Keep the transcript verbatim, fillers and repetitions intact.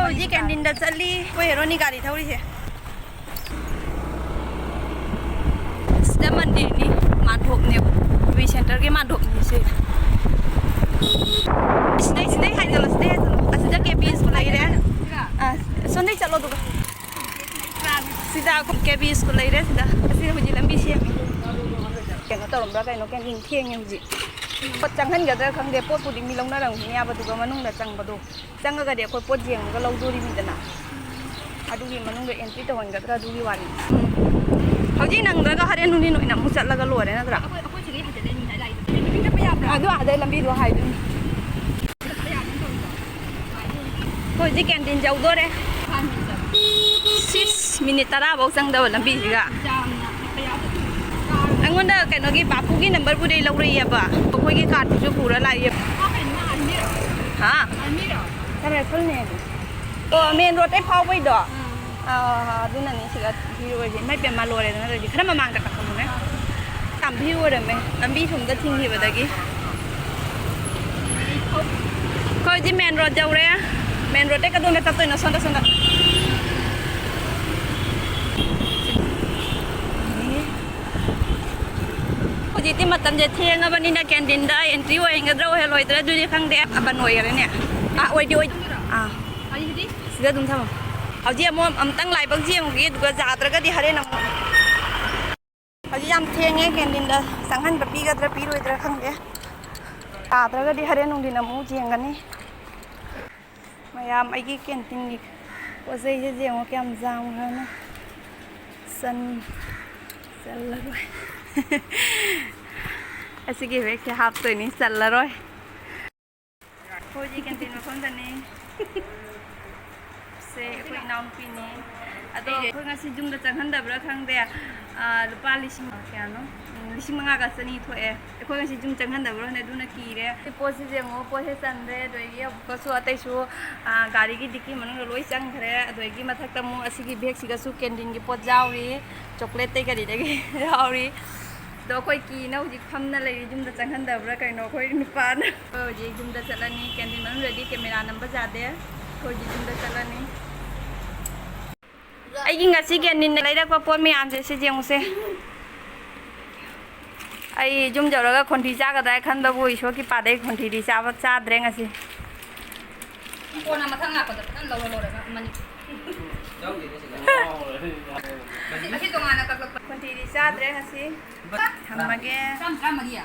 ꯍꯧꯖꯤꯛ ꯀꯦꯟꯇꯤꯟꯗ ꯆꯠꯂꯤ꯫ ꯑꯩꯈꯣꯏ ꯍꯦꯔꯣꯅꯤ ꯒꯥꯔꯤ ꯊꯧꯔꯤꯁꯦ꯫ ꯁꯤꯗ ꯃꯟꯗꯤꯔꯅꯤ, ꯃꯥꯙꯣꯞꯅꯦꯕ, ꯕꯤ ꯁꯦꯟꯇꯔꯒꯤ ꯃꯥꯙꯣꯞꯅꯤ ꯁꯤ꯫ ꯁꯤꯗꯩ, ꯁꯤꯗꯩ ꯍꯥꯏꯖꯜꯂꯣ, ꯁꯤꯗꯩ ꯍꯥꯏꯖꯜꯂꯣ꯫ ꯑꯁꯤꯗ ꯀꯦ ꯕꯤ ꯁ꯭ꯀꯨꯜ ꯂꯩꯔꯦ꯫ ꯑꯥ, ꯁꯣꯝꯗꯩ ꯆꯠꯂꯣ ꯑꯗꯨꯒ꯫ ꯁꯤꯗ ꯀꯦ ꯕꯤ ꯁ꯭ꯀꯨꯜ ꯂꯩꯔꯦ ꯁꯤꯗ꯫ ꯑꯁꯤꯗ ꯍꯧꯖꯤꯛ ꯂꯝꯕꯤ ꯁꯦꯝꯃꯤ꯫ ꯀꯩꯅꯣ ꯇꯧꯔꯝꯕ꯭ꯔꯥ ꯀꯩꯅꯣ, ꯀꯦꯟꯇꯤꯟ ꯊꯦꯡꯉꯦ ꯍꯧꯖꯤꯛ꯫ ꯄꯣꯠ ꯆꯪꯍꯟꯒꯗ꯭ꯔꯥ ꯈꯪꯗꯦ, ꯄꯣꯠꯄꯨꯗꯤ ꯃꯤ ꯂꯧꯅꯔꯝꯒꯅꯤ ꯍꯥꯏꯕ, ꯑꯗꯨꯒ ꯃꯅꯨꯡꯗ ꯆꯪꯕꯗꯣ, ꯆꯪꯉꯒꯗꯤ ꯑꯩꯈꯣꯏ ꯄꯣꯠ ꯌꯦꯡꯉꯒ ꯂꯧꯗꯣꯔꯤꯅꯤꯗꯅ꯫ ꯑꯗꯨꯒꯤ ꯃꯅꯨꯡꯗ ꯑꯦꯟꯇ꯭ꯔꯤ ꯇꯧꯍꯟꯒꯗ꯭ꯔꯥ ꯑꯗꯨꯒꯤ ꯋꯥꯅꯤ꯫ ꯎꯝ꯫ ꯍꯧꯖꯤꯛ ꯅꯪꯗ꯭ꯔꯒ ꯍꯣꯔꯦꯟ ꯅꯨꯡꯊꯤꯟ ꯑꯣꯏꯅ ꯑꯃꯨꯛ ꯆꯠꯂꯒ ꯂꯣꯏꯔꯦ ꯅꯠꯇ꯭ꯔꯥ? ꯑꯩꯈꯣꯏ, ꯑꯩꯈꯣꯏ ꯁꯤꯗꯒꯤ ꯍꯥꯏꯖꯤꯜꯂꯛꯏꯅꯤ ꯍꯥꯏ ꯂꯥꯛꯏꯗꯣ꯫ ꯀꯦꯟꯇꯤꯟ ꯆꯠꯄ ꯌꯥꯕ꯭ꯔꯥ? ꯑꯗꯨ ꯑꯥꯗꯩ ꯂꯝꯕꯤꯗꯣ ꯍꯥꯏꯗꯣꯏꯅꯤ꯫ ꯆꯠꯄ ꯌꯥꯕ꯭ꯔꯥ ꯇꯧꯔꯤꯗꯣ? ꯍꯧꯖꯤꯛ ꯀꯦꯟꯇꯤꯟ ꯌꯧꯗꯣꯔꯦ꯫ ꯁꯤꯁ, ꯃꯤꯅꯤꯠ ꯇꯔꯥꯐꯧ ꯆꯪꯗꯕ ꯂꯝꯕꯤꯁꯤꯒ꯫ ꯌꯥꯝꯅ ꯀꯌꯥꯗ ꯀꯥꯔ ꯑꯩꯉꯣꯟꯗ ꯀꯩꯅꯣꯒꯤ ꯕꯥꯄꯨꯒꯤ ꯅꯝꯕꯔꯕꯨꯗꯤ ꯂꯧꯔꯛꯏꯑꯕ, ꯑꯩꯈꯣꯏꯒꯤ ꯀꯥꯔꯠꯇꯨꯁꯨ ꯄꯨꯔ ꯂꯥꯛꯏꯑꯕ꯫ ꯃꯥ ꯀꯩꯅꯣ, ꯃꯥ ꯑꯥꯔꯃꯤꯔꯣ? ꯍꯥ? ꯑꯥꯔꯃꯤꯔꯣ? ꯁꯝ ꯔꯥꯏꯐꯜꯅꯦ꯫ ꯑꯣ, ꯃꯦꯟ ꯔꯣꯗꯇꯩ ꯐꯥꯎꯕꯩꯗꯣ? ꯑꯥ꯫ ꯑꯥ, ꯑꯗꯨꯅꯅꯦ ꯁꯤꯗ ꯚꯤꯔ ꯑꯣꯏꯔꯤꯁꯦ꯫ ꯏꯃꯥꯏ ꯄꯦꯝꯃ, ꯂꯣꯏꯔꯦꯗꯅ ꯑꯗꯨꯗꯤ꯫ ꯈꯔ ꯃꯃꯥꯡꯗ ꯀꯥꯈꯠꯂꯨꯅꯦ꯫ ꯌꯥꯝ ꯚꯤꯔ ꯑꯣꯏꯔꯝꯃꯦ ꯂꯝꯕꯤ ꯁꯣꯝꯗ ꯊꯤꯡꯈꯤꯕꯗꯒꯤ꯫ ꯑꯩꯈꯣꯏ ꯍꯧꯖꯤꯛ ꯃꯦꯟ ꯔꯣꯗ ꯌꯧꯔꯦ꯫ ꯃꯦꯟ ꯔꯣꯗꯇꯩ ꯀꯗꯣꯝꯗ ꯆꯠꯇꯣꯏꯅꯣ? ꯁꯣꯝꯗ, ꯁꯣꯝꯗ꯫ ꯍꯧꯖꯤꯛꯇꯤ ꯃꯇꯝꯁꯦ ꯊꯦꯡꯉꯕꯅꯤꯅ ꯀꯦꯟꯇꯤꯟꯗ ꯑꯦꯟꯇ꯭ꯔꯤ ꯑꯣꯏꯍꯟꯒꯗ꯭ꯔꯥ ꯑꯣꯏꯍꯜꯂꯣꯏꯗ꯭ꯔꯥ ꯑꯗꯨꯗꯤ ꯈꯪꯗꯦ꯫ ꯑꯕꯟ ꯑꯣꯏꯈꯔꯦꯅꯦ꯫ ꯑꯥ, ꯑꯣꯏꯗꯤ ꯑꯣꯏ-, ꯑꯥ꯫ ꯁꯤꯗ ꯑꯗꯨꯝ ꯊꯝꯃꯣ꯫ ꯍꯧꯖꯤꯛ ꯑꯃꯨꯛ ꯑꯃꯨꯛꯇꯪ ꯂꯥꯏꯕꯛ ꯌꯦꯡꯉꯨꯒꯦ, ꯑꯗꯨꯒ ꯌꯥꯗ꯭ꯔꯒꯗꯤ ꯍꯣꯔꯦꯟ ꯑꯃꯨꯛ꯫ ꯍꯧꯖꯤꯛ ꯌꯥꯝ ꯊꯦꯡꯉꯦ, ꯀꯦꯟꯇꯤꯟꯗ ꯆꯪꯍꯟꯕ ꯄꯤꯒꯗ꯭ꯔꯥ ꯄꯤꯔꯣꯏꯗ꯭ꯔꯥ ꯈꯪꯗꯦ꯫ ꯇꯥꯗ꯭ꯔꯒꯗꯤ ꯍꯣꯔꯦꯟ ꯅꯨꯡꯊꯤꯟ ꯑꯃꯨꯛ ꯌꯦꯡꯒꯅꯤ꯫ ꯃꯌꯥꯝ, ꯑꯩꯒꯤ ꯀꯦꯟꯇꯤꯟꯒꯤ ꯄꯣꯠ ꯆꯩꯁꯦ ꯌꯦꯡꯉꯣ ꯀꯌꯥꯝ ꯌꯥꯝꯈ꯭ꯔꯦꯅ꯫ ꯆꯟ-, ꯆꯜꯂꯔꯣꯏ꯫ ꯑꯁꯤꯒꯤ ꯕꯦꯒꯁꯦ ꯍꯥꯞꯇꯣꯏꯅꯤ, ꯆꯜꯂꯔꯣꯏ꯫ ꯑꯩꯈꯣꯏꯒꯤ ꯀꯦꯟꯇꯤꯟ ꯃꯐꯝꯗꯅꯤ꯫ ꯁꯦ ꯑꯩꯈꯣꯏ ꯏꯅꯥꯎꯅꯨꯄꯤꯅꯤ꯫ ꯑꯗꯣ ꯑꯩꯈꯣꯏ ꯉꯁꯤ ꯌꯨꯝꯗ ꯆꯪꯍꯟꯗꯕ꯭ꯔꯥ ꯈꯪꯗꯦ꯫ ꯑꯥ, ꯂꯨꯄꯥ ꯂꯤꯁꯤꯡ ꯀꯌꯥꯅꯣ? ꯎꯝ, ꯂꯤꯁꯤꯡ ꯃꯉꯥꯒ ꯆꯅꯤ ꯊꯣꯛꯑꯦ꯫ ꯑꯩꯈꯣꯏ ꯉꯁꯤ ꯌꯨꯝ ꯆꯪꯍꯟꯗꯕ꯭ꯔꯥ ꯈꯪꯗꯦ, ꯑꯗꯨꯅ ꯀꯤꯔꯦ꯫ ꯁꯤ ꯄꯣꯠꯁꯤꯁꯨ ꯌꯦꯡꯉꯣ, ꯄꯣꯠꯁꯦ ꯆꯟꯗ꯭ꯔꯦ꯫ ꯑꯗꯒꯤ ꯑꯃꯨꯛꯀꯁꯨ ꯑꯇꯩꯁꯨ, ꯑꯥ, ꯒꯥꯔꯤꯒꯤ ꯗꯤꯛꯀꯤ ꯃꯅꯨꯡꯗ ꯂꯣꯏ ꯆꯪꯈ꯭ꯔꯦ꯫ ꯑꯗꯒꯤ ꯃꯊꯛꯇ ꯑꯃꯨꯛ ꯑꯁꯤꯒꯤ ꯕꯦꯒꯁꯤꯒꯁꯨ ꯀꯦꯟꯇꯤꯟꯒꯤ ꯄꯣꯠ ꯌꯥꯎꯔꯤ, ꯆꯣꯀ꯭ꯂꯦꯠꯇꯩ ꯀꯔꯤꯗꯒꯤ ꯌꯥꯎꯔꯤ꯫ ꯑꯗꯣ ꯑꯩꯈꯣꯏ ꯀꯤꯅ ꯍꯧꯖꯤꯛ ꯐꯝꯅ ꯂꯩꯔꯤ, ꯌꯨꯝꯗ ꯆꯪꯍꯟꯗꯕ꯭ꯔꯥ ꯀꯩꯅꯣ ꯑꯩꯈꯣꯏ ꯅꯨꯄꯥꯅ꯫ ꯑꯩꯈꯣꯏ ꯍꯧꯖꯤꯛ ꯌꯨꯝꯗ ꯆꯠꯂꯅꯤ, ꯀꯦꯟꯇꯤꯟ ꯃꯅꯨꯡꯗꯗꯤ ꯀꯦꯃꯦꯔꯥ ꯅꯝꯕ ꯌꯥꯗꯦ꯫ ꯑꯩꯈꯣꯏꯒꯤ ꯌꯨꯝꯗ ꯆꯠꯂꯅꯤ꯫ ꯑꯩꯒꯤ ꯉꯁꯤꯒꯤ ꯑꯅꯤꯅ ꯂꯩꯔꯛꯄ ꯄꯣꯠ ꯃꯌꯥꯝꯁꯦ ꯁꯤ ꯌꯦꯡꯉꯨꯁꯦ꯫ ꯑꯩ ꯌꯨꯝ ꯌꯧꯔꯒ ꯈꯣꯟꯊꯤ ꯆꯥꯒꯗ꯭ꯔꯥ ꯈꯟꯕꯕꯨ ꯏꯁꯣꯔ ꯀꯤꯄꯥꯗꯩ ꯈꯣꯟꯊꯤꯗꯤ ꯆꯥꯕ ꯆꯥꯗ꯭ꯔꯦ ꯉꯁꯤ꯫ ꯀꯣꯟꯅ ꯃꯊꯪ ꯂꯥꯛꯄꯗ ꯐꯖꯅ ꯂꯧꯔ ꯂꯣꯏꯔꯦ ꯑꯃꯅꯤ꯫ ꯑꯁꯤ, ꯑꯁꯤ ꯇꯣꯉꯥꯟꯅ ꯀꯛꯂꯛꯄ꯫ ꯈꯣꯟꯊꯤꯗꯤ ꯆꯥꯗ꯭ꯔꯦ ꯉꯁꯤ꯫ ꯊꯝꯃꯒꯦ꯫ ꯆꯥꯝ ꯇꯔꯥꯃꯔꯤ꯫